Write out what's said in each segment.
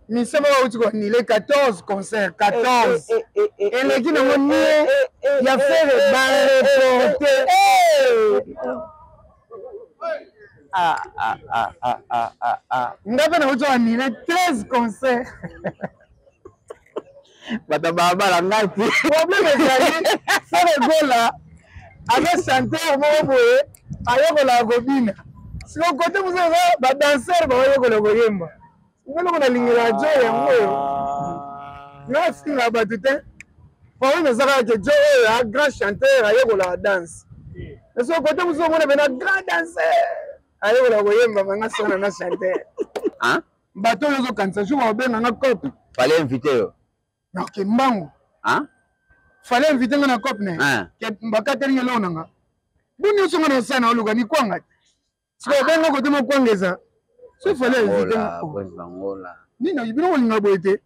Mission moko auti koanile 14 concert 14 eleki nango nie ya Ferre bareporte. Nga mpe nauti koanile 13 concert. Bato ya balabala ngai te. Problème ezali, Ferre Gola aza chanteur moko boye ayekolaka kobina. Siko kote mosusu eza badanser baoyekola koyemba. Nga eloko nalingelaka jo yango oyo, nga afingaka bato te. Problème eza kaka ke jo oyo a grand chanteur ayekolaka danse, mais soko kote mosusu omona pena grand danser ayekolaka koyemba. Manga sona na chanteur, bato oyo ozokanisa jour bakobenga nga cope. Fallait inviter yo. Nakoke mbangu. Fallait inviter nga na cope ne bakateli nga eloko na nga. Bu nyonso nga nasala na oluka mikwanga te. Sikoyo obenga kote mokwanga eza so fallait inviter nga nini? Bino kolinga boye te.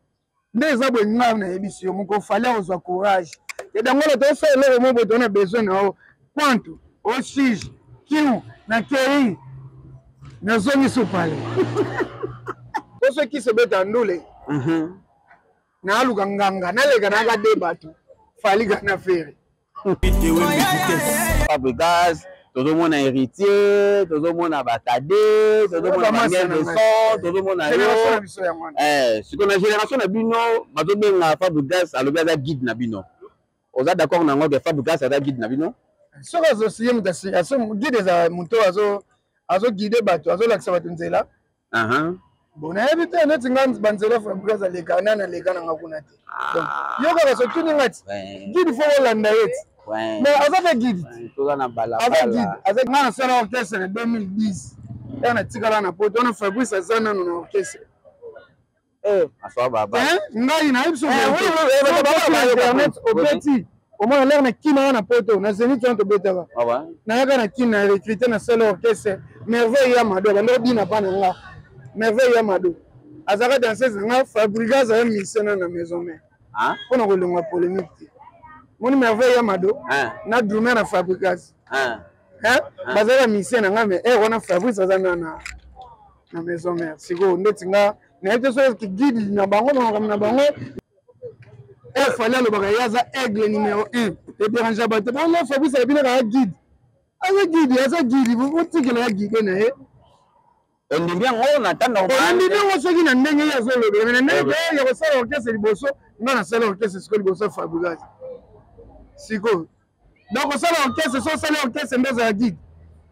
Nde eza boye, nga nayebisi yo moko, fallait ozwa courage edangola tosala eloko moko boye, tona besoin na yo kwantu osige kiu na kei nazongi supale poso kisi ebeta ndule. Naaluka nganga naleka naka de bato Fally gana Ferre. Fabregas, tozomona Héritier, tozomona Batade, tozomona Daniel Besson, tozomona yo. Sikoyo na génération na bino bazobenga Fabregas, alobi aza guide na bino. Oza d'accord na yango ke Fabregas aza guide na bino? Soki azosiye moto, guide eza moto azoguide bato, azolakisa bato nzela. Bon, nayebi te neti nga banzela Fabregas aleka nani, aleka nanga kuna te. Donc yo kaka sotuni nga ti guide, fo kolanda ye ti, mais aza mpe guide ti, aza guide aza. Nga nasala orchestre na 2010 ere natikala na poto wana, Fabrice aza nano na orchestre. Ngai nayebi so internet obeti, omona lere na kina wana poto na Zenith wana tobetaka, nayaka na kina na recrute na sala orchestre. Merveille ya Mado banda obina pa na nga. Merveille ya Mado azalaka danseuse na nga. Fabriga azala musicien na Maison Mère mpona kolongwa polémique te. Moni Merveille ya Mado na drummer na Fabrigas bazalaka musicien na nga, mais ere wana Fabrice aza na na Maison Mère. Sikoyo ndeti nga nayebi te soki guide na bango na makambo na bango. Fally alobaka ye aza aigle numéro 1, ederange bato bongo. Fabrice alobi naka guide, aza guide, aza guide, otikela ya guide na ye. Ondimi yango na ntango? Ondimi yango soki na ndenge ye azolobela, me na ndenge ya kosala orchestre liboso, nga nasala orchestre sikoyo liboso ya Fabrigas. Sikoyo donc osala orchestre, so osali orchestre nde ozala guide.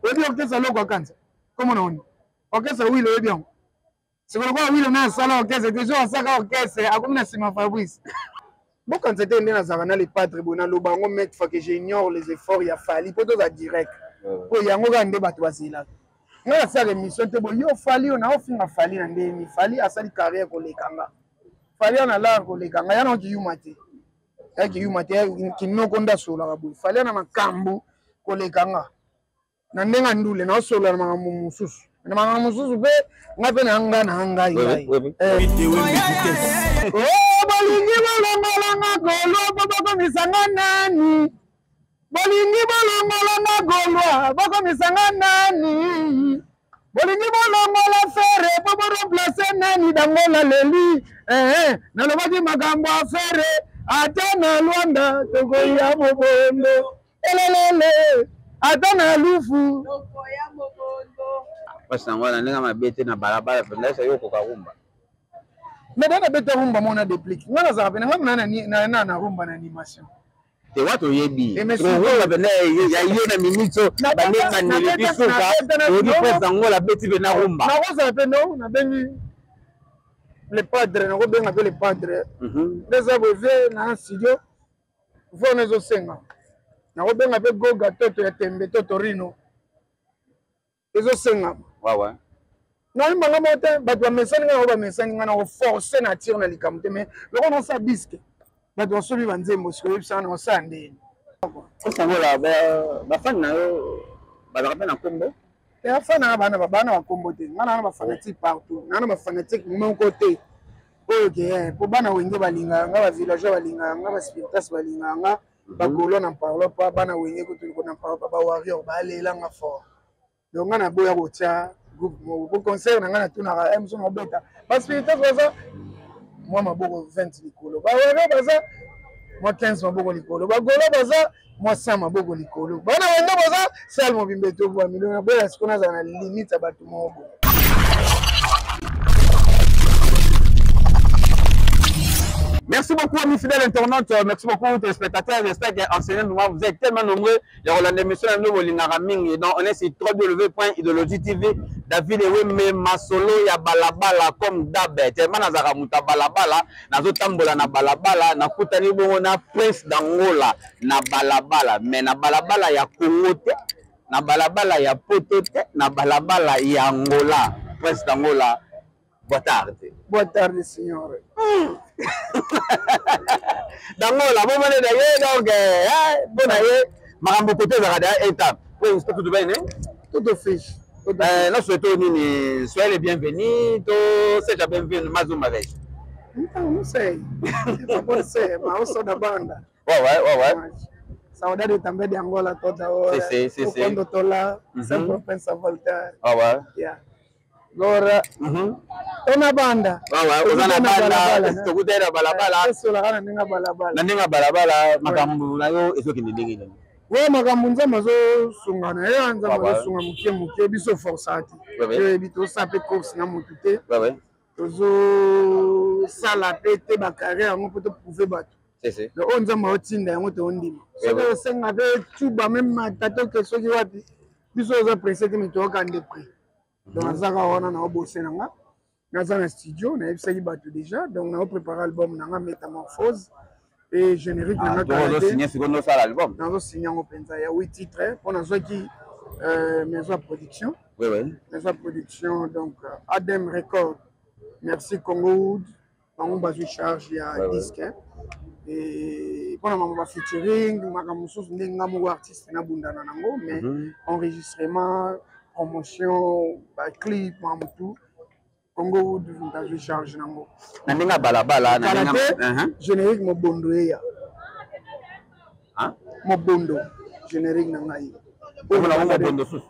Oyebi orchestre aloko akanza komona oni orchestre wile, oyebi yango. Sikoyo lokola wilo na asala orchestre te, jour asaka orchestre akomi na nsima Fabrice. Bokanisa te nde nazalaka na le padre boye, naloba yango maintes fois que j'ignore les efforts ya Fally mpo toza direct, mpo yango kaka nde bato bazelaka. Ngai nasala émission te boye yo Fally oyo naofinga Fally na ndeni. Fally asali carrière koleka nga, Fally ana lar koleka nga, yana okiyuma te, yakiyuma te, kinoko nde asololaka boye. Fally ana makambo koleka nga na ndenge ya ndule, naosolola na makambo mosusu, na makambo mosusu mpe nga mpe na nga na ngai ngai. Bolingi bolongolanga golwa mpo bokomisanga nani? Bolingi bolongolanga golwa, bokomisanga nani? Bolingi bolongola Ferre mpo boremplace nani? Dangola leli nalobaki makambo ya Ferre, ata na Lwanda tokoya mobondo elelele, ata na lufu. Mpasi nango na ndenge mabe te na balabala mpenza, yo okoka rumba? Me da nabeta rumba mona déplique, nga nazalaka pene nga na na rumba na animation. Te wa toyebi rumba pene ya ye na minute oyo bandebandeli bisuka, toyebi prince Angola abeti mpe na rumba. Nakozala mpe no nabengi le padre, nakobenga mpe le padre nde eza boye vie na studio vona ezosenga. Nakobenga mpe Goga toto ya tembe to Torino ezosengama. Nayembanga moko te, bato bamesani ngai, yango bamesani ngai na koforce na tire na likambo te. Mais loko nasala diske, bato basomi banzembo, sikoyo oyebisanga na kosala ndeni? Osangola bafani na yo bazalaka mpe na nkombo? Te, afani nanga bana bana bakombo te. Ngai naa na bafanatique partout, naa na bafanatique moko te oyo ke po bana Wenge balingaka nga, bavillageois balingaka nga, baspiritas balingaka nga, bagaulois na parlo pa, bana Wenge kutu na parlo pa, bawarrior balelanga fort. Donc nga naboya kotia groupe moko po concert na ngai natunaka moso naobeta baspiritas baza. Mwa maboko 20 likolo. Bawere baza mwa 15 maboko likolo. Bagolo baza mwa 100 maboko likolo. Bana wende baza salle mobimba etobwami. Donc naboya sikoyo nazala na limite ya bato moko boye. Merci beaucoup, amis fidèles internautes. Merci beaucoup, téléspectateurs. J'espère qu'enseignants, vous êtes tellement nombreux. Ya kolanda émission na bino bolingaka mingi. Donc, on est sur www.idéologie TV. David Ewembe, masolo ya balabala comme d'hab. Tellement nazaka muta balabala, nazotambola na balabala, nakutani bongo na Prince d'Angola na balabala. Mais na balabala ya Congo te, na balabala ya Poto te, na balabala ya Angola. Prince d'Angola, boa tarde. Boa tarde, senhora. D'Angola, bomone na ye donc mpo na ye makambo kote ezalaka da étape. Prince, tudo bem, né? Tudo fixe. Nós souhaitons nini, soyez les bienvenus, to seja bem-vindo mais uma vez. Então, não sei. Pode ser, mas eu sou da banda. Ouais. Mas, saudade também de Angola toda hora. Sim, sim, Eu, sim. quando estou lá, sempre penso a voltar. Ouais. Yeah. Agora, tô na banda. Ouais, oza na banda, tokutani na balabala. Esolaka na ndenge ya balabala. Na ndenge ya balabala, makambo na yo ezokende ndenge nini? We makambo Nzambe azosunga na ye, Nzambe Ouais. azosunga moke moke, biso forsa te. Ouais. Toyebi tosala mpe course na motu te, Ouais. tozosala mpe te bacarrière yango mpo toprouve bato. Si, si. Donc oyo Nzambe aotinda yango toondima. Soki Ouais. osenga mpe tuba meme matata oke soki wapi, biso oza presse te, me toyoka nde prix. Donc nazaka wana naobose na nga, naza na studio, nayebisaki bato déjà. Donc naoprépare album na nga Métamorphose et générique na Ah, nga donc kala te. ozosigner sikoyo ndosala album. Nazosigne yango mpenza ya 8 titres mpo nazwaki maison ya production. Ouais. Maison ya production, donc Adem Record, merci Congo Wood, bango bazwi charge ya disque, hein. Et mpona makambo ba featuring, makambo mosusu ndenge nga moko artiste nabundana nango, mais enregistrement, promotion, baclip, makambo tout, Congo Wood moto azwi charge nango. Na ndenge ya balabala, na Kala ndenge te. Générique Mobondo eya. Ah? Mobondo, générique na ngai. Omona ngo mobondo susu.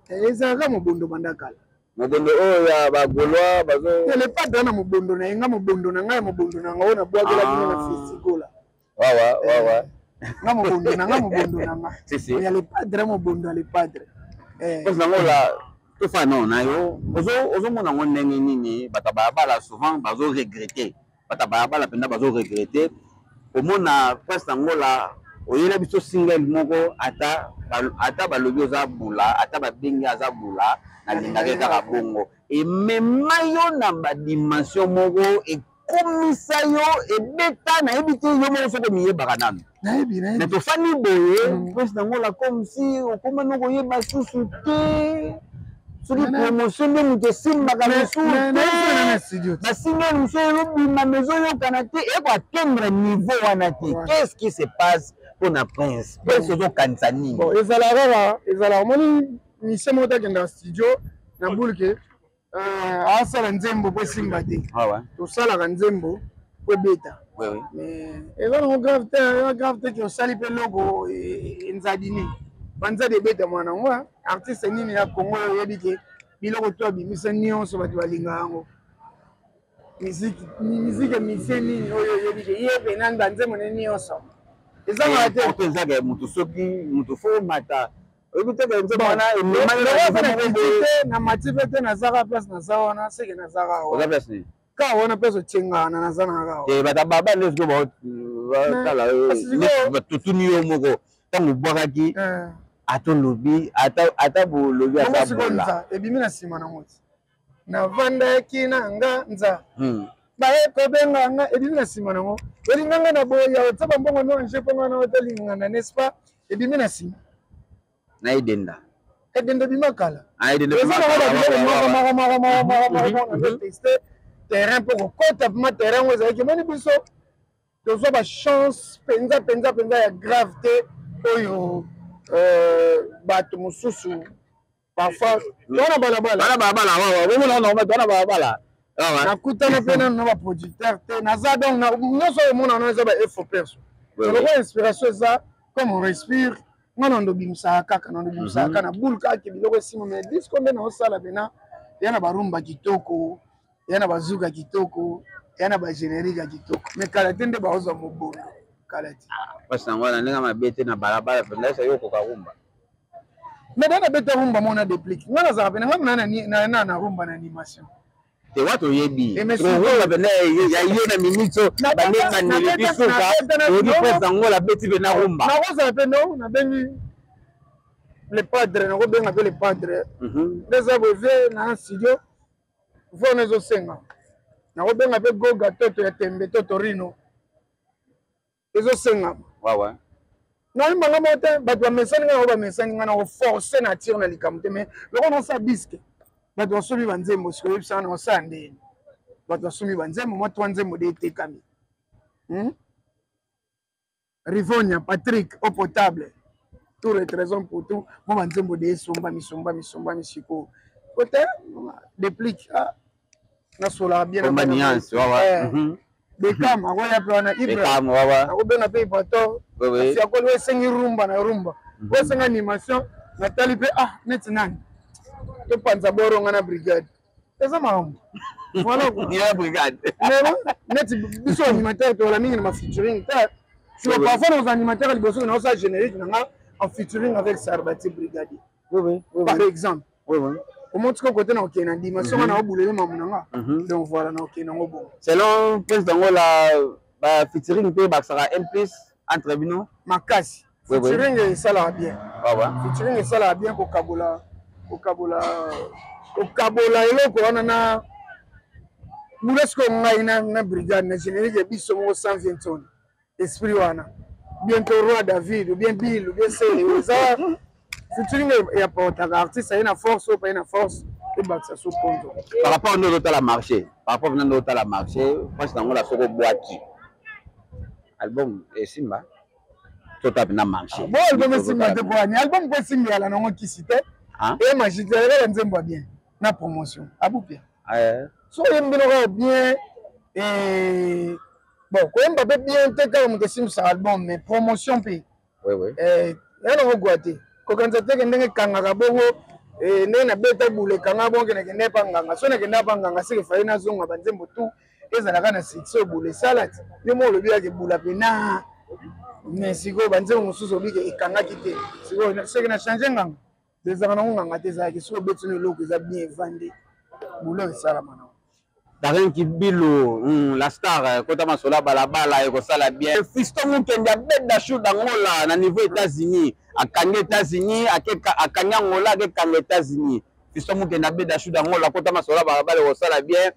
Ezalaka mobondo banda kala. Mobondo oyo ya bagaulois bazo Le padre na mobondo na ye, nga mobondo na ngai ya mobondo na ngai oyo nabwakela bino na festigola. Wawa. Nga mobondo na nga, mobondo na nga. Si, si. Ya le padre, mobondo ya le padre. Prince d'Angola, tofa nao na yo, ozomona yango ndenge nini? Bato ya balabala souvent bazoregretter, bato ya balabala mpenza bazoregretter komona Prince d'Angola oyela biso single moko, ata balobi oza bula, ata babengi aza bula, nalingaki kaka bongo. Emema yo na badimension moko, ekomisa yo ebeta, nayebi te yo moko soki omiyebaka nanu. Nayebi, Mais nayebi. tofandi boye, Prince d'Angola, comme si okoma no koyeba susu te soki promotion nde moto esimbaka mosusu Nayebi na te. studio te. Basingle mosusu ezobima ma ezoyokana te, ekoatteindre niveau wana te. Qu'est-ce qui se passe mpona Prince? Prince, ozokanisa nini? Bon, ezalaka kaka, ezalaka, omoni mise moko takenda studio na bulke, asala nzembo po esimba te. Tosalaka nzembo po ebeta. Mais eza nango grave te, eza grave te ke osali mpe eloko enzadi nini, banzadi ebeta mwana yango. Artiste nini ya Congo oyo oyebi ke biloko to abimisa nyonso bato balinga yango? Musique, musicien nini oyo oyebi ke ye pena banzembo ne nyonso ezangaka te? Te, ezaka moto, soki moto fo mata, oyebi te ke nzembo wana te na mati mpe te, nazaka place naza wana, seke nazaka oza place nini? Ka wana place otiengaka na naza na kaka. Te, bato baba nde sikoyo batala, totuni yo moko ntango obwakaki, ata olobi, ata bolobi aza bola. Ebimi na nsima nango ti navandaki na nga nza baye kobenga nga, ebimi na nsima nango olinganga na boya otia bambongo no anje mpo nga na otolingana, n'est-ce pas? Ebimi na nsima. Na edenda. Edenda ebima kala. Edenda. Eza nango babiloko moko moko moko moko moko moko nazotester terrain mpo kokota mpema terrain yango ezalaki. Omoni, biso tozwa bachance mpenza mpenza mpenza ya grave te oyo bato mosusu parfois towana balabala. Wana balabala, wawa, omona wana balabala. Nakutana mpe nano na baproducteur te, naza donc nyonso oyo omona wana eza ba effort perso. Lokola inspiration eza comme on respire, nga na ndobimisaka kaka, na ndobimisaka kaka na boule kaka biloko esima. Mais disque nde naosala pena ya na barumba kitoko. Eya na bazuka kitoko, eya na bagénérique ya kitoko, mais kala te nde baozwa mobondo kala te. Mpasi nango wana ndenge mabe te na balabala mpenza, esa yo okoka rumba? Mais da nabeta rumba mona déplique, nga nazalaka pene nga na na rumba na animation. Te, wa toyebi rumba pene ya ye na minute oyo bandebandeli bisuka, toyoki prince Angola abeti mpe na rumba. Nakozala mpe no nabengi le padre, nakobenga mpe le padre nde eza boye na studio vona ezosenga, nakobenga mpe Goga Toto ya Tembe to Torino ezosengama. Nayembanga moko te, bato bamesani ngai yango, bamesani ngai nakoforce na tire na likambo te, mais loko nasala disque, bato basomi banzembo, sikoyo oyebisanga na kosala ndeni? Bato basomi banzembo mwa trois nzembo de etekami, Rivonia, Patrick, eau potable, tout retraison pour tout, mwa banzembo de esombami sombami sombami sikoyo kote déplique, ah, nasolaka bien. Komba nuance, wawa. Bekam akoya mpe wana, Ibra akobenga mpe Ibrator, kasi akoli esengi rumba na rumba, oyo esengi animation, natali mpe, ah, neti nani topanza boronga na brigade, eza makambo, voilà quoi. Ya brigade. Neti biso animateur tola mingi na bafeaturing te, sur parfois naoza animateur liboso naosala générique na nga en featuring avec Sarbati Brigadier, par exemple. Omoti ko kote na okende na dimension nga na obulele mamu na nga, donc voilà, na okende yango bongo. Selon Prince Dangola, ba featuring mpe bakisaka un plus entre bino? Makasi, featuring esalaka bien, featuring esalaka bien, kokabola kokabola kokabola eloko wana na bula. Sikoyo ngai na brigade na générique ya biso moko sans Vienton, esprit wana bientôt roi David ou bien Bill ou bien Sele, eza featuring eapportaka artiste aye na force oyo, paye na force, ebakisa so ponzo. Par rapport nde ozotala marché, par rapport nde ozotala marché, Prince Nangola, soki obwaki album esimba, tota mpena marché? Bo album esimba te, po ani album mpo esimbi ala nango kisi te, e magique kaka nzembo ya bien na promotion abupia. So oyembi noko bien, bon, koyemba mpe bien te kaka moto esimbisaka album, mais promotion mpe ya nango gwa te. Kokanisa teke ndenge ekangaka bongo, ndenge nabeta bula ekanga bongo, nakende epa nganga, so nakende epa nganga seke faye nazonga banzembo tu ezalaka na succès. Obula esala ti yo moko olobi yake bula pena, mais sikoyo banzembo mosusu obike ekangaki te, sikoyo seke na change nganga, ezalaka nango nganga te, ezalaki soki obeti no eloko eza bien evandi, boulot esalama nango. Darlene Kibilo, la star, kota masola balabala ekosala bien. Fiston Mukendi abeda chou d'Angola na niveau États-Unis. Akangi États-Unis, akangi Angola, akekanga États-Unis. Fiston Mukendi abeda chou d'Angola, kota masola balabala ekosala bien.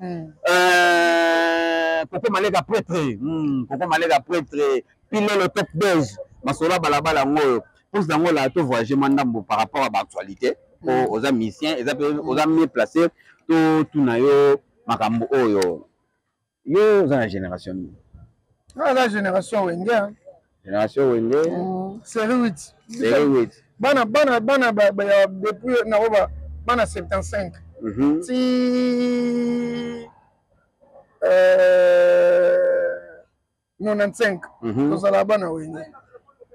Koko Maleka prêtre, Koko Maleka prêtre, Pilolo top 12, masola balabala yango oyo. Prince d'Angola, to voyager mwa ndambo par rapport à baactualité. Po oza musicien, eza mpe oza mieux placé to tuna yo makambo oyo. Yo oza na génération nini? Aza génération Wenge. Génération Wenge. Série 8. Série 8. Bana bana bana ya depuis nakoba bana 75 ti 95, tozala bana Wenge.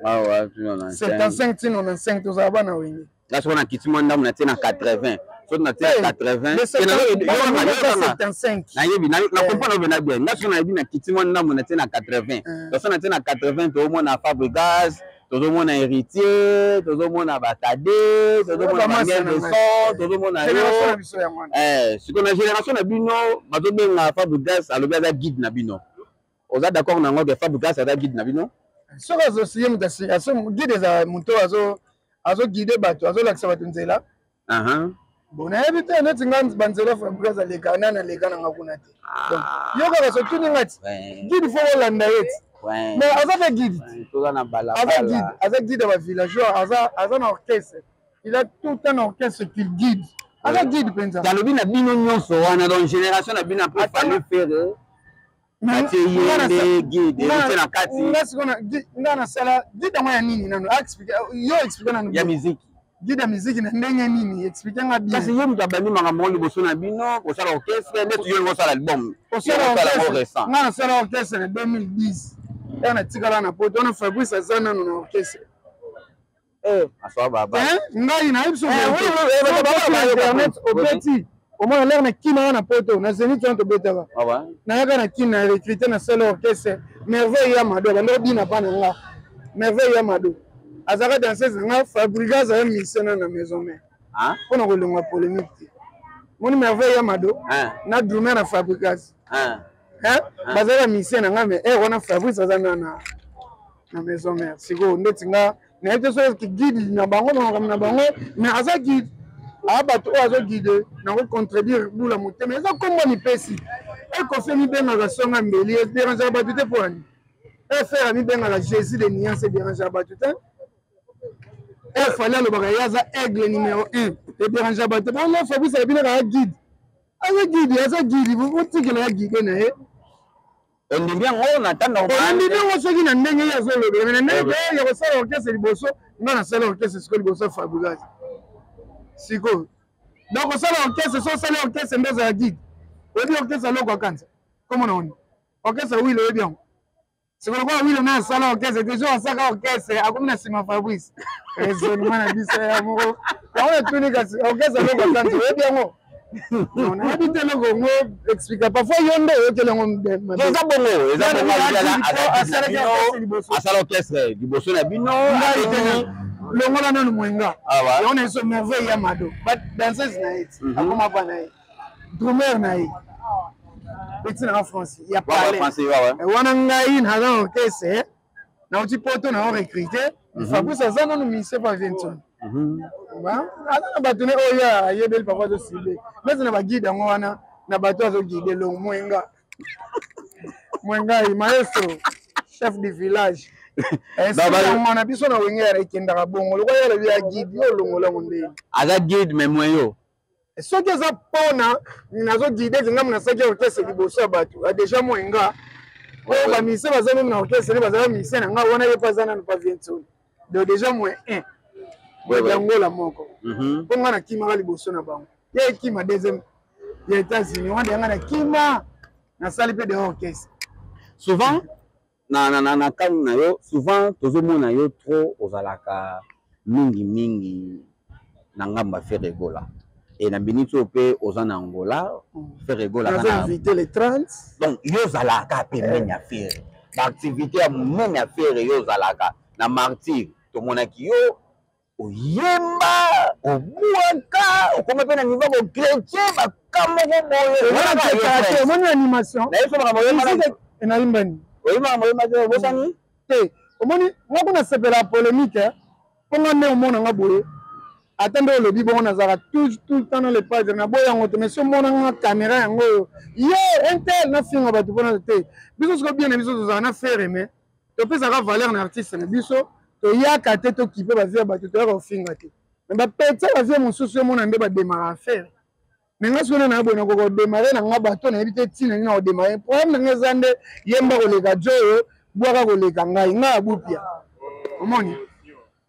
75 ti 95 tozala bana Wenge. Nga soko nakiti mwa ndambo, natie na 80, soki natie na 80, nayebi na comprendre oyo na bien. Nga soki nayebi nakiti mwa ndambo, natie na 80, donc so natie na 80, tozomona Fabrigas, tozomona Héritier, tozomona Batade, tozomona Bamiel de son, tozomona yo. Sikoyo na génération na bino, bazobenga Fabrigas, alobi aza guide na bino. Oza d'accord na yango ke Fabrigas aza guide na bino? Soki azosiye moto, guide ezala moto azoguide bato, azolakisa bato nzela. Bon, nayebi te, neti nga banzela Fabrigas aleka nani aleka nanga kuna te. Donc yo kaka sotuni nga ti guide, faut olanda ye ti, mais aza mpe guide, aza guide, aza guide ya bavillageois, aza na orchestre, il a tout un orchestre qu'il guide, aza guide mpenza. Alobi na bino nyonso wana, donc génération na bino après Fally, Ferre, batie ye nde guide, Héritier na kati. Nga sikoyo nga nasala guide yango ya nini nano? Yo explique nano. Ya musique. Guide ya musique na ndenge nini? Explique nga bien. Kasi ye moto abandi makambo ngo liboso na bino, kosala orchestre, neti yo olingi osala album, osala yango récent. Nga nasala orchestre na 2010, ya natikala na poto wana, Fabrice aza nano na orchestre. Ngai nayebi so internet obeti. Omona lere na kimaka na poto na Zenith wana tobetaka, nayaka na Kine na recruter na sala orchestre. Merveille ya Mado banda obina pa na nga. Merveille ya Mado azalaka danseuse na nga. Fabriga azala musicien na Maison Mère mpona kolongwa polémique te. Moni Merveille ya Mado na drummer na Fabrigas bazala musicien na nga, mais ere wana Fabrice aza na Maison Mère. Sikoyo ndeti nga nayebi te soki guide na bango na makambo na bango, mais aza guide aa bato oyo azoguide nango contredire bula motema eza nkombo mipesi. Ekofi mibengaka songa mbeli, ederangeaka bato te. Mpo ani Frère amibengaka Jésus de nuance, ederangeaka bato te. Fally alobaka ye aza aigle numéro 1, ederangeaka bato te. Bongo Fabrice abinaka guide, aza guide, aza guide, otikela ya guide na ye. Ondimi yango na ntango? Ondimi yango soki na ndenge ye azolobela, mais na ndenge ya kosala orchestre liboso, nga nasala orchestre sikoyo liboso ya Fabrigas. Sikoyo donc kosala orchestre, so osali orchestre nde ozala guide. Oyebi orchestre aloko akanza komona oni orchestre wile, oyebi yango. Sikoyo lokola wile na asala orchestre te, asaka orchestre akomi na nsima Fabrice. Raisonnement na biso ya moko yango natuni, kasi orchestre aloko akanza, oyebi yango? Nayebi te eloko yango explique. Parfois yo nde oyokeli yango. Eza bongo, eza bongo, asala orchestre liboso na bino. Longola nanu Mwenga yango na biso. Merveille ya Mado, danseuse na ye ti akoma pa na ye, drummer na ye petit nanga Français ya palais wana. Ngai naza orchestre, nauti poto na recruter Fabrice, aza nanu musicien pa Vienson, aza na bato ne oyo ayebeli. Papa azosibe neti na baguide yango wana na bato azoguide longo. Mwenga, Mwengai maestro, chef du village na biso na Wenge ekendaka bongo. Lokola ye alobi ya guide, yo olongola yango ndenge Aza guide, mais moyo Soki eza mpona nazoguide ete ngambo nasalaki orchestre liboso ya bato, déjà Mwenga oyo bamusicien baza même na orchestre nde bazala musicien na ngai wana, ye mpe aza nanu pa Vienson. Donc déjà moins un yangola moko, mpo ngai nakimaka liboso na bango. Ye ekima deuxième ya États-Unis wana, yanga nakima nasali mpe de orchestre. Souvent na ntango na yo, souvent tozomona yo trop ozalaka mingimingi na ngambo ya Ferre Gola e na miniti oyo mpe oza na Angola, Ferre Gola. Naza invité le 30. Donc yo ozalaka pembeni ya Ferre, baactivité ya monene ya Ferre yo ozalaka. Na Martyr tomonaki yo oyemba, obwaka, okoma mpe na niveau bochrétien, baka moko boye. Omoni animation. Nayimbani. Oyembaka, moyemba te, obosani. Te, omoni nga kuna sepela polémique mpo nga nde omona nga boye. Ata nde olobi bongo, nazalaka tout le temps na le padre, naboya yango te. Mais so omona nga caméra yango oyo ye intel, nafinga bato mpona te. Biso siko bien na biso tozala na Ferre, mais topesaka valeur na artiste na biso. Toyaka te tokipe bavie ya bato, toyaka kofinga te. Mais bapeti bavie mosusu omona nde bademaka affaire. Mais nga soki na boye, nakoka kodémarrer na nga bato nayebi te ntina nini na kodémarrer. Problème na nga eza nde yemba koleka jo oyo, bwaka koleka ngai. Ngai ya bupia, omoni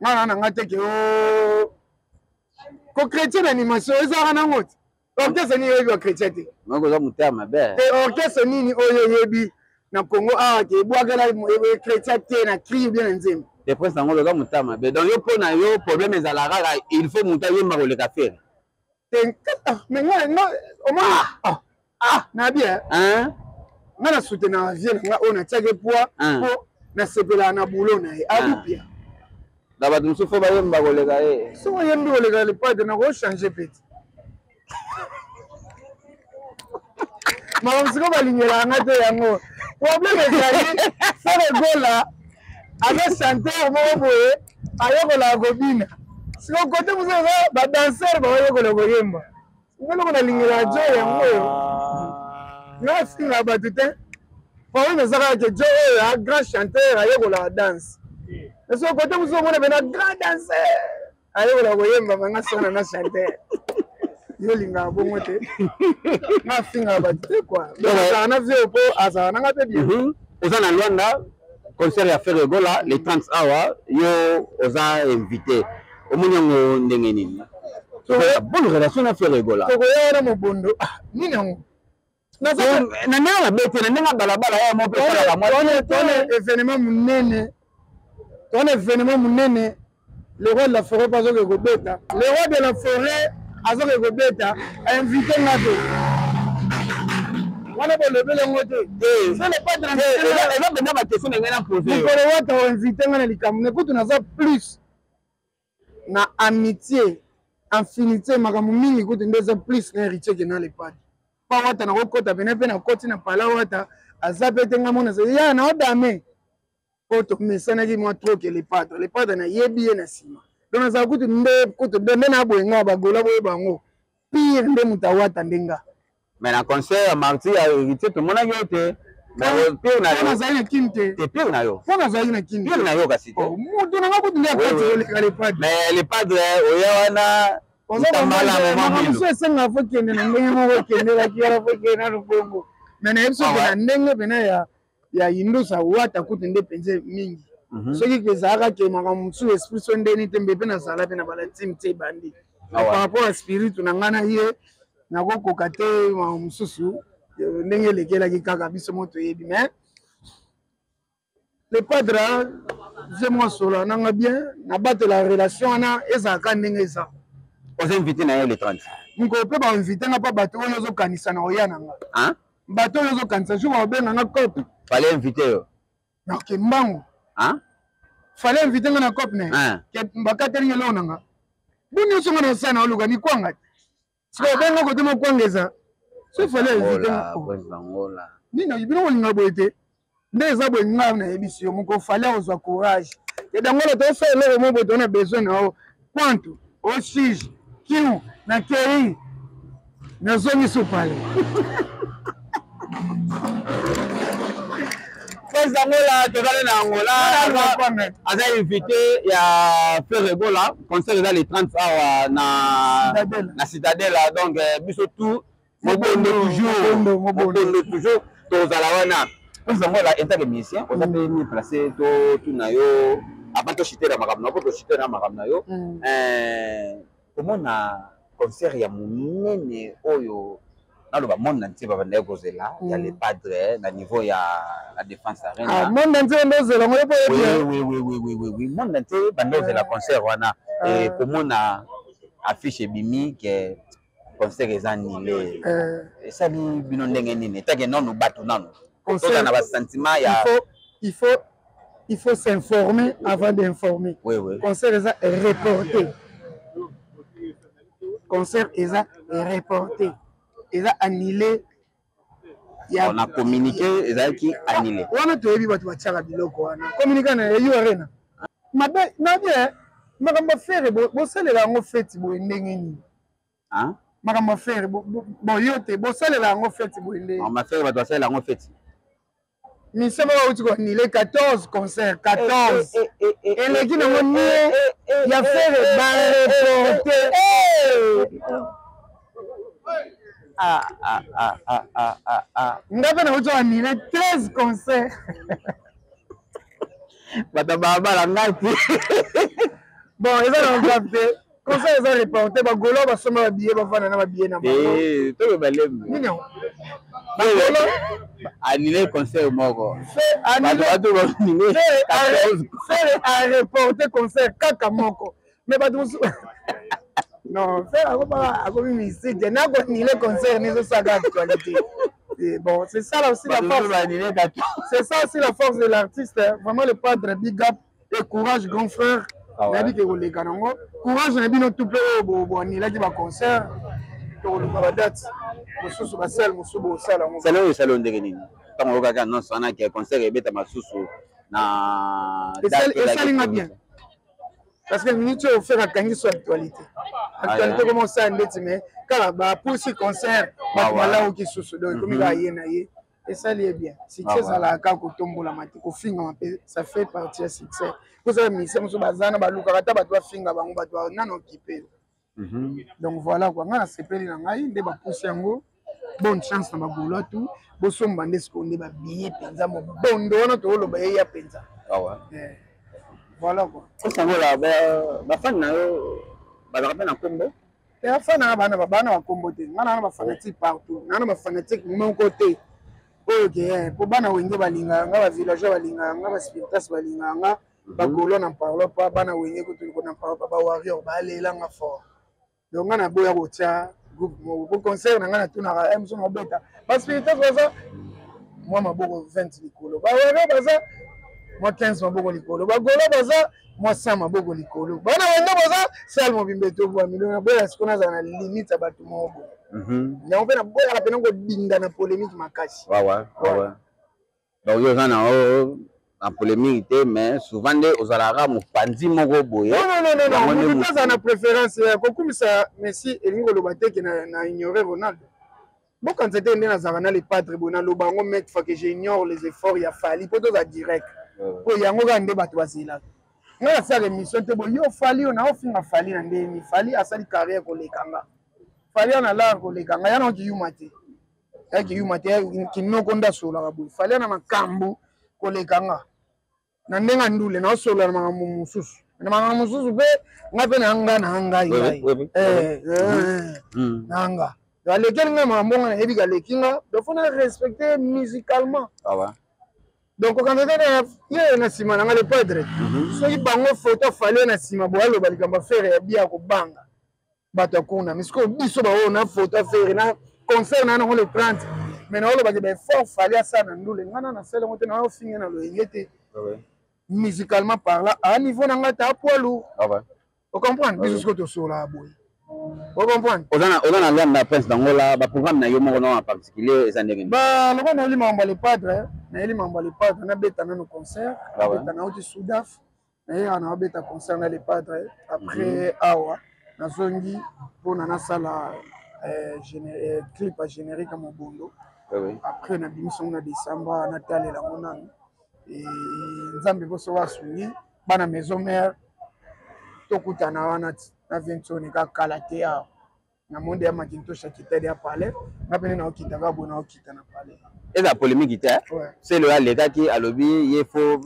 nga na nga te ke o kochrétien na animation ezalaka nango te. Orchestre nini oyebi bachrétien te? Oza motema mabe. Te, orchestre nini oyo oyebi na Congo awa ke ebwakela chrétien te na cri bien na nzembo? Te, prince yango oza motema mabe. Donc yo, mpo na yo, problème ezalaka kaka il faut moto ayemba koleka Ferre? Te, mais nga omoni na bien, nga na soutenaka vie na nga oyo natiaki poids mpo nasepelaka na boulot na ye abupia. Na bato mosusu fo bayemba koleka ye. Soki oyembi koleka le padre, nakochange peti makambo. Sikoyo balingelaka nga te, yango problème ezali. Ferre Gola aza chanteur moko boye, ayekolaka kobina. Sikoyo kote mosusu eza badanser baoyekola koyemba. Nga eloko nalingelaka jo yango oyo, nga afingaka bato te. Problème eza kaka ke jo oyo a grand chanteur ayekolaka danse, mais soki kote mosusu omona pena grand danser ayekola koyemba. Manga sona na chanteur, yo olingaka bongo te. Nga afingaka bato te kua, azalaka na vie po azalaka nanga mpe bien. Oza na Luanda, concert ya Ferre Gola le 30 awa, yo oza invité. Omoni yango ndenge nini, bonne relation na Ferre Gola? Tokoya wana mobondo nini yango. Na ndenge mabe te, na ndenge balabala ya mo mpe. Tona événement monene, tona événement monene. Le roi de la forêt mpo azoke kobeta. Le roi de la forêt. Azoke kobeta, invité nga te. Wana bolobeli yango te. C'est le padre. Eza mpenza ba question na ngai na pose. Mokolo Wata o invité nga na likambo ne kutu naza plus na amitié, affinité, makambo mingi kutu nde eza plus na Héritier que na le padre. Pa Wata nakokota pene mpe nakoti na pala Wata aza pe te nga mona ya na odame. Po tomesanaki mwa trop que le padre. Le padre nayebi ye na nsima. Donc nazala kutu nde kutu nde na boye nga bagola boye bango. Pire nde moto awata nde nga. Mais na concert ya Martyr ya Héritier tomonaki yo te. Pire na yo. Nazali na Kin te. Te pire na yo. Mpo nazalaki na Kin. Pire na yo kasi te. Moto na nga kutu nde akati koleka le padre. Mais le padre oya wana makambo mosusu esengaka fo kende na ndenge moko ekendelaki wana fo kende nanu bongo. Mais nayebi soki na ndenge pena ya ya Indusa Wata kutu nde mpenza mingi. Soki ezalaka ke makambo mosusu esprit so ndeni te mbe mpe nazala mpe na bala team te ebandi. Par rapport ya spiritu na ngai na ye nakokoka te makambo mosusu ndenge elekelaki kaka biso mo toyebi. Mais le padre je mwa sola nanga bien nabatela relation wana ezalaka ndenge eza. Oza invité na ye le 30. Mokolo mpe bainvite nga mpa bato oyo ozokanisa na oya na nga. Bato oyo ozokanisa jour bakobenga nga cope. Fallait invité yo. Nakoke mbangu. Fallait invité nga na cope ne. Bakateli nga eloko na nga. Boni nyonso nga nasala na oluka mikwanga. Sikoyo obenga kote mokwanga eza. So fallait invité nga. Nini bino kolinga boye te. Nde eza boye nga nayebisi yo moko fallait ozwa courage. E dangola tosala eloko moko boye tona besoin na yo. Kwantu, osige, kiu, na kei. Nazongi sopale. Prince Angola, tozali na Angola, aza invité ya Ferre Gola, concert eza le 30 awa na Citadelle, donc biso tout mobondo toujours, mobondo toujours tozala wana. Prince Angola en tant que musicien, oza pe mieux placé to tuna yo avant to chiter na makambo na yo, po to chiter na makambo na yo. Komona concert ya monene oyo naloba monde entier babandaki kozela ya le padre na niveau ya la Défense Arena. Monde entier banda ozela ngo po oui oui oui oui oui oui oui monde entier banda ozela concert wana et komona affiche ebimi ke concert eza annulé. Esali bino ndenge nini? Etake nanu bato nanu. Toza na ba sentiment ya Il faut s'informer avant d'informer. Oui, oui. Concert est reporté. Concert est reporté. Est annulé. On a communiqué, ils ont qui annulé. On a tout vu, tu vas tirer biloko wana. Communiquer na yo arena. Mabe, mabe, makambo faire bo salela yango fête boye ndenge nini? Hein? Makambo faire bo yo te bo salela yango fête boye ndenge. Makambo faire bato basalela yango fête. Mission moko auti koannuler 14 concerts, 14. Eleki nango nie ya faire ba reporter. Nga mpe nauti koannuler 13 concerts. Bato balabala ngai te. Bon, eza na grave te. Concert eza reporté, ba golo basomba ba billet bavanda na ba billet na bango. Toyo balembi. Nini yango? Ba golo annulé concert moko. Bato ba Ferre a reporté concert kaka moko. Mais bato mosusu non, Ferre akomi mystique, na ko annulé concert nezo saka actualité. Et bon, c'est ça là aussi la force. C'est ça aussi la force de l'artiste. Vraiment le padre, big up et courage grand frère. Nayebi ke koleka nango. Courage na bino tout pe oyo boanilaki ba concert. Tokoluka ba date mosusu ba salle mosusu bosala yango. Salle oyo esali ndenge nini? Ntango oyokaki annonce wana ke concert ebetama susu na date esali nga bien. Parce que minute oyo Ferre akangi so actualité. Actualité comment ça ndeti mais kala ba pusi concert bato balauki susu donc ekomi kaka ye na ye. Esali ye bien. Succès ezalaka kaka kotombolama te, kofingama mpe ça fait partie ya succès. Kozala musicien mosusu baza na balukaka ata bato bafinga bango, bato ba nano occupé. Donc voilà quoi, nga nasepeli na ngai nde bapusi yango. Bonne chance na bagolo tout. Bosomba nde sikoyo nde ba billet mpenza mobondo wana toloba ye ya mpenza. Voilà quoi. Osangola ba fan na yo bazalaka mpe na kombo? Te fan na bana ba bana ba kombo te. Nga na ba fanatique partout. Nga na ba fanatique moko te. Oyo ke po bana wenge balinga nga, ba villageois balinga nga, ba spiritas balinga nga, ba golo n'en parlons pas, bana wenge kutu n'en parlons pas, ba warrior ba lela nga fort. Donc nga naboya kotia groupe moko po concert na nga natunaka eh, mosusu naobeta baspiritas baza mwa maboko 20 likolo, bawere baza mwa 15 maboko likolo, bagola baza mwa 100 maboko likolo, bana wende baza sale mobimba etobwami. Donc naboya sikoyo nazala na limite ya bato moko boye. Yango mpe naboyaka mpena kodinda na polémique makasi. Donc yo oza na oyo na polémique te, mais souvent nde ozalaka mopanzi moko boye. Non, moto aza na préférence ya kokumisa Messi elingi koloba te ke na ignore Ronaldo. Bokanisa te nde nazalaka na le padre boye, naloba yango maintes fois que j'ignore les efforts ya Fally mpo toza direct, mpo yango kaka nde bato bazelaka. Ngai nasalaka émission te boye yo Fally oyo naofinga Fally na ndeni. Fally asali carrière koleka nga, Fally ana lar koleka nga, ya na okiyuma te, yaki yuma te, kinoko nde asololaka boye. Fally na makambo koleka nga na ndenge ya ndule, naosolola na makambo mosusu, na makambo mosusu mpe nga mpe na nga na ngai ngai na nga alekeli ngai makambo nga nayebi kaleki nga. Donc faut na respecter musicalement. Donc okanga te ye na nsima na nga le padre. Soki bango foto Fally na nsima boye, aloba likambo affaire ya bia kobanga bato ya kuna. Mais sikoyo biso baoyo na foto affaire na concert na nango le 30, mais naolobaki baeffort Fally asala na ndule, ngai na nasala yango te, naofinge na loyenge te. Musicalement parlant, a niveau na ngai ta poids lourd, ocomprendre? Biso sikoyo tosolaka boye, ocomprendre? Oza na Lwanda, Prince d'Angola. Baprogramme na yo moko na en particulier eza ndenge nini? Loko nayeli makambo ya le padre, nayeli makambo ya le padre, nabeta nano concert, nabeta, nauti Sudaf, nayeyaka na babeta concert na le padre. Après awa nazongi mpona nasala clip ya générique ya Mobondo. Après nabimisi yango na décembre, natalela yango nanu. Nzambe boso asungi bana maison mère, tokutana wana na Vinsoni kaka kala te awa na monde ya Makintosh akitali ya palais, nga pene naokita kaka boye, naokita na palais. Eza polémique te. Selo alekaki, alobi ye fo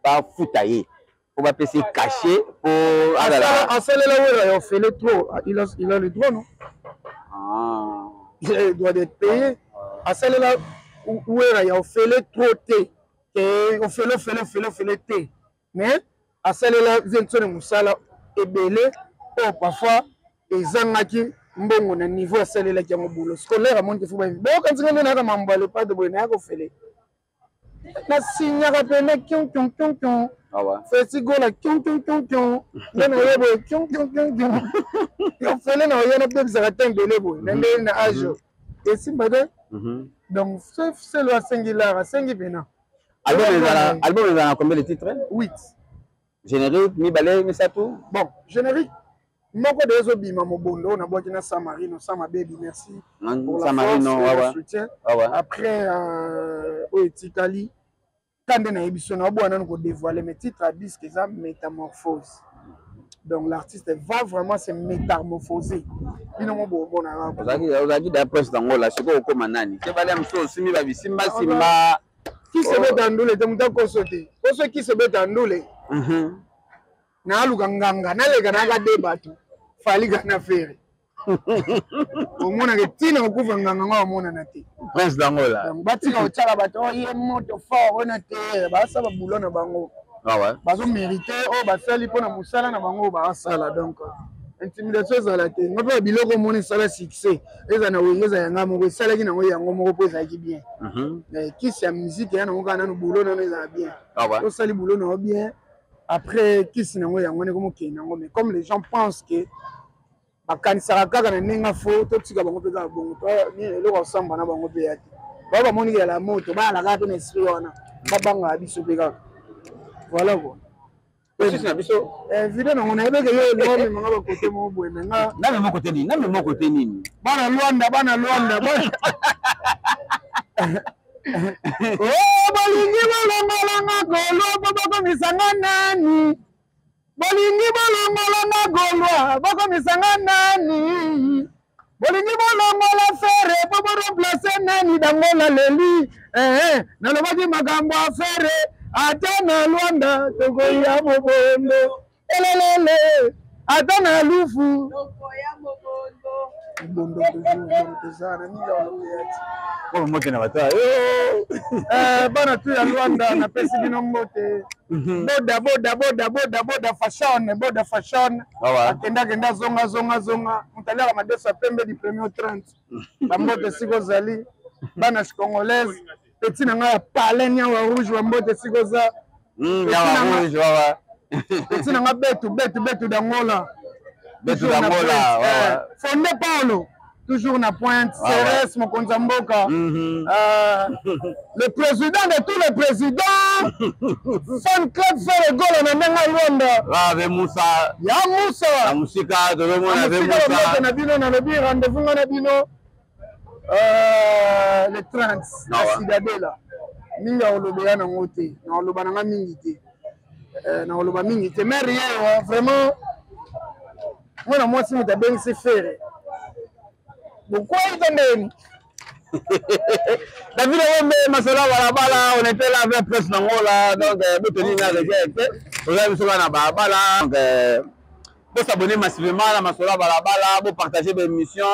bafuta ye, po bapesa ye cachet po azala asalela Wera ya ofele trop. Il a le droit, non? Ah. Il a le droit d'être payé. Asalela Wera ya ofele trop te, ke ofele, ofele, ofele, ofele te, mais asalela Vinsone mosala ebele oyo parfois ezangaki mbongo na niveau asalelaki yango. Boulot scolaire amoni te, fo boyokanzinga nde nayaka mambo ya lepade boye, nayaka ofele, nasinyaka pene kion kion kion kion. Festigola kion kion kion kion nde naye boye kion kion kion kion, ofele na oye nabebisaka te ebele boye na ndenge na age esimba te. Donc selo asengi lara, asengi pena. Album ezala na combien de titres? 8. Générique mibale, misato? Bon, générique moko de ezobima, Mobondo, nabwaki na Samarino, Sama Baby, merci pour la Samarino, force, ouais, soutien. Après oyo etikali ka nde nayebi so naoboya nanu kodévoiler, mais titre ya disque eza Métamorphose. Donc l'artiste va vraiment se métamorphoser, bino mo bomona. Ozalaki da Prince d'Angola, sikoyo okóma nani? Te balia mosusu osimbi babisimbasimba. Kisi ebeta ndule te, moto akoso te, poso kisi ebeta ndule. Naaluka nganga, naleka nayaka de bato Fally na Ferre, omonaka ntina kokufa nganga ngo amonana te. Prince d'Angola. Batika kotiaka bato oyo ye moto fort oyo na te, basala babulo na bango, bazomérite oyo basali mpona mosala na bango oyo baasala. Donc intimidation ezala te. Nga mpe biloko omona esala succès eza na Wenge, eza yanga moko esalaki nango yango moko mpo ezalaki bien. Kisi ya musique ya nango kaka nanu boulot nano ezala bien, tosali boulot nango bien, après kisi nango yango ndenge mokende nango. Mais comme les gens pensent que bakanisaka kaka na ndenge fo, totika bango mpe kaka bongo, eloko akosamba na bango mpe ya te. Bao bamoniki ya la moto, bayala kaka mpe na esprit wana, babangaka biso mpe kaka, voilà quoi. Osisi na biso. Video nango nayebeke yo olingo omemanga bakote moko boye, me nga Namema kote nini? Namema kote nini? Bana Lwanda, bana Lwanda, oh, bolingi bolongolanga golwa po bokomisanga nani? Bolingi bolongolanga golwa, bokomisanga nani? Bolingi bolongola Ferre po boremplace nani? Dangola leli eh, nalobaki makambo ya Ferre, ata na Lwanda tokoya mobondo elelele, ata na Lufu. Bondo toujours, donc toza na mingi ya koloba ti. Oyo mbote na bato yo. Eh, bana tu ya Luanda, napesi bino mbote. Boda boda boda boda boda fashion, boda fashion. Akenda kenda zonga zonga zonga. Moto aliaka madeso ya pembe du premier au 30. Bambote esika ozali. Bana congolaise. Petit na ngai ya palais nyawa rouge, bambote esika oza. Nyawa rouge wawa. Petit na ngai betu betu betu d'Angola. Betu d'Angola. Eh, Fonde Paulo. Toujours na pointe. Ceres, mokonzi ya mboka. Le président de tous les présidents. Fan club Ferre Gola na ndenge ya Luanda. Ave Musa. Ya Musa. Na musika tozomona Ave Musa. Mbote na bino, nalobi rendez-vous nga na bino le 30 na Cidadela. Mingi ya kolobela nango te, na koloba nanga mingi te, na koloba mingi te. Mère ye vraiment mwana mwasi moto abengisi Ferre bokwei to ndeni. David Wembe, Masolo Balabala, on était là avec Prince Nangola, donc botoni na regret te, toza biso bana balabala, donc bo s'abonner massivement na Masolo Balabala, bo partager ba émission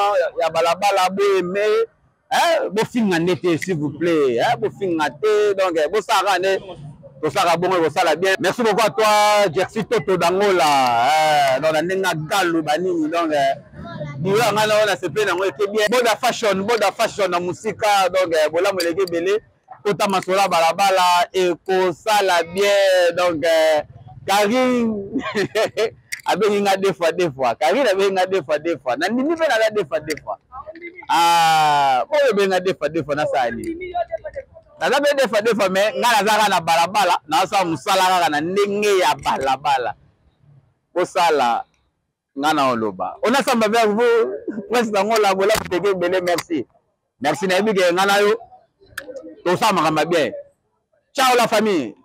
ya balabala, bo aimer, hein, bo finga nde te s'il vous plaît, hein, bo finga te, donc bo sala nde tosala bongo ekosala bien. Merci beaucoup à toi Jersey Toto d'Angola, donc na ndenge galo banini, donc bureau ya ngai na oyo nasepeli nango eke bien. Boda fashion, boda fashion na mosika, donc bolamu eleki ebele. Kota masolo ya balabala ekosala bien. Donc Karine abengi nga deux fois deux fois, Karine abengi nga deux fois deux fois, nandimi mpe naza deux fois deux fois. Ah, oyo ebengi nga deux fois deux fois, nasala nini? Naza mpe deux fois deux fois, mais ngai naza kaka na balabala, nazosala mosala kaka na ndenge ya balabala. Kosala nga na oloba on ensemble avec vous Prince Nangola, bolamu teke ebele. Merci, merci, nayebi ke nga na yo tosala makambo ya bien. Ciao la famille.